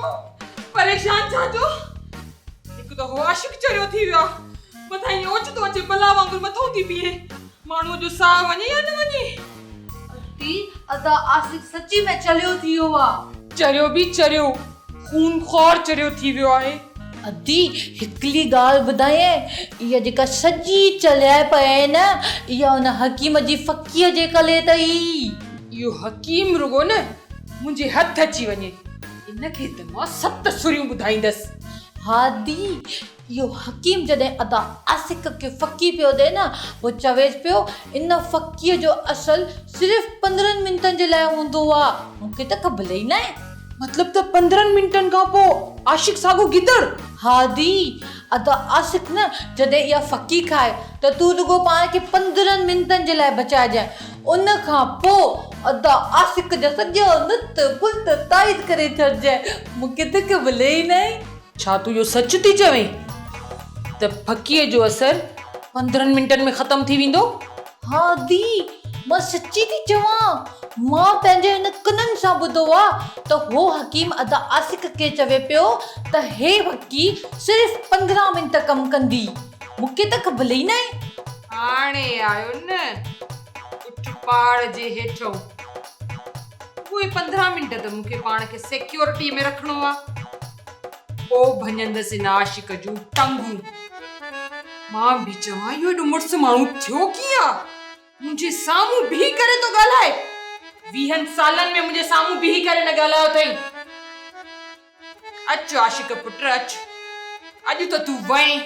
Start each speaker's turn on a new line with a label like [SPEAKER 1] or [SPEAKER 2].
[SPEAKER 1] آن.
[SPEAKER 2] پريشان ڇا جو؟ هڪ ته هو عاشق چريو ٿي ويو آ، مٿان ائين اوچتو اچي بلا وانگر مٿئون ٿي بيهي. ماڻهوء جو ساهه وڃي يا نه وڃي؟
[SPEAKER 1] ادي، ادا عاشق سچي ۾ چريو ٿي ويو آ.
[SPEAKER 2] چريو به چريو، خون خوار چريو ٿي ويو آهي.
[SPEAKER 1] ادي، هڪڙي ڳالهه ٻڌايانء، اها جيڪا سڄي چريائپ آهي نه، اها ان حڪيم جي ڦڪيء جي ڪري اٿئي.
[SPEAKER 2] اهو حڪيم رڳو نه منهنجي هٿ اچي وڃي، ان کي ته مان ست سريون ٻڌائيندس.
[SPEAKER 1] ها ادي، اهو حڪيم جڏهن ادا عاشق کي ڦڪي پيو ڏئي نه، پوء چويس پيو، ان ڦڪيء جو اصل صرف 15 منٽن جي لاء هوندو آ، مون کي ته خبر ئي ناهي.
[SPEAKER 2] مطلب ته 15 منٽن کان پوء عاشق ساڳو گدڙ؟
[SPEAKER 1] ها ادي، ادا عاشق نه جڏهن اها ڦڪي کائي ته تون رڳو پاڻ کي 15 منٽن جي لاء بچائجانء، ان کان پوء ادا عاشق جا سڄا نت پلت تائيد ڪري ڇڏجانء، مون کي ته خبر ئي ناهي.
[SPEAKER 2] ڇا تون اهو سچ ٿي چوين ته ڦڪيء جو اثر 15 منٽن ۾ ختم ٿي ويندو؟
[SPEAKER 1] ها ادي، مان سچي ٿي چوان. مان پنهنجي هن ڪنن سان ٻڌو آ ته هو حڪيم ادا عاشق کي چوي پيو ته هي ڦڪي صرف 15 منٽ ڪم ڪندي. مون کي ته خبر ئي ناهي.
[SPEAKER 2] هاڻي آيو نه اٺ پاڙ جي هيٺئون. اهي 15 منٽ ته مون کي پاڻ کي سيڪيورٽيء ۾ رکڻو آ. پوء ڀڃندس ان عاشق جون ٽنگون. مان به چوان اهو ايڏو مڙس ماڻهو ٿيو ڪيئن آ؟ منهنجي سامهون بيهي ڪري ٿو ڳالهائي. ويهن سالن ۾ منهنجي سامهون بيهي ڪري نه ڳالهايو اٿئي. اچ عاشق پٽ اچ. اڄ ته تون وئين.